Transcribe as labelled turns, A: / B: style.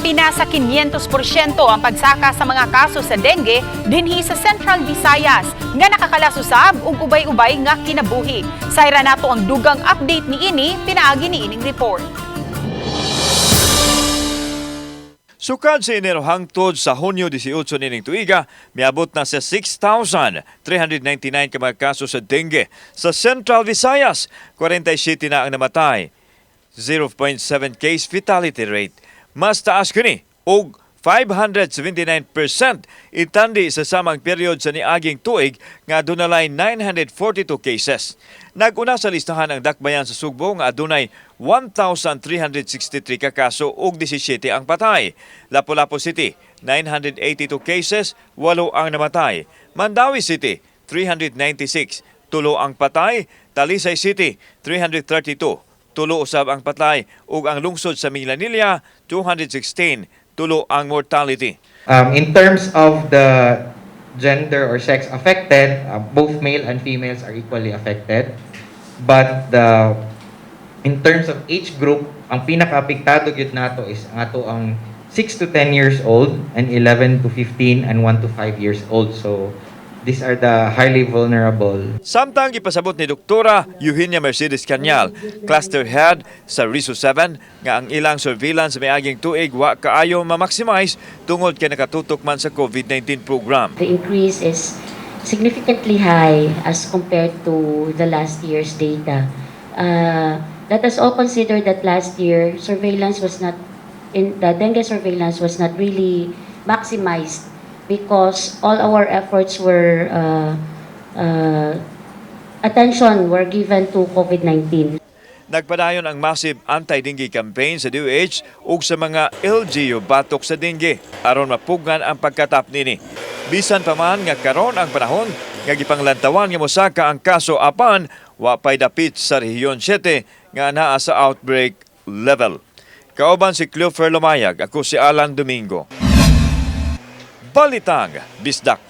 A: Apina sa 500% ang pagsaka sa mga kaso sa dengue dinhi sa Central Visayas nga nakakalas usab og ubay-ubay nga kinabuhi. Sayra nato ang dugang update niini pinaagi niining report.
B: Sukad sa Enero hangtod sa Hunyo 18 nining tuiga, miabot na sa 6,399 ka mga kaso sa dengue. Sa Central Visayas, 47 na ang namatay. 0.7 case fatality rate. Mas taas kini og 579% itandi sa samang period sa niaging tuig nga adunay 942 cases. Nag-una sa listahan ang dakbayan sa Sugbo nga adunay 1,363 ka kaso ug 17 ang patay. Lapu-Lapu City, 982 cases, 8 ang namatay. Mandaue City, 396, 3 ang patay. Talisay City, 332, 3 usab ang patay, ug ang lungsod sa Minglanilla, 216, 3 ang mortality.
C: In terms of the gender or sex affected, both male and females are equally affected. But in terms of age group, ang pinaka-apektado gyud nato is ang ato ang 6 to 10 years old and 11 to 15 and 1 to 5 years old. So these are the highly vulnerable.
B: Samtang ipasabot ni Doktora Eugenia Mercedes Canyal, cluster head sa Region 7, nga ang ilang surveillance sa miaging tuig wa kaayo ma-maximize tungod kay nakatutok man sa COVID-19 program.
D: The increase is significantly high as compared to the last year's data. Let us all consider that last year surveillance was not in the dengue surveillance was not really maximized because all our efforts were attention were given to COVID-19.
B: Nagpadayon ang massive anti-dengue campaign sa DOH ug sa mga LGU batok sa dengue aron mapugngan ang pagkatap nini. Bisan pa man nga karon ang panahon nga gipanglantawan nga mosaka ang kaso, apan wa pay dapit sa Rehiyon 7 nga naa sa outbreak level. Kauban si Cleofer Lumayag, ako si Alan Domingo. Balitang Bisdak.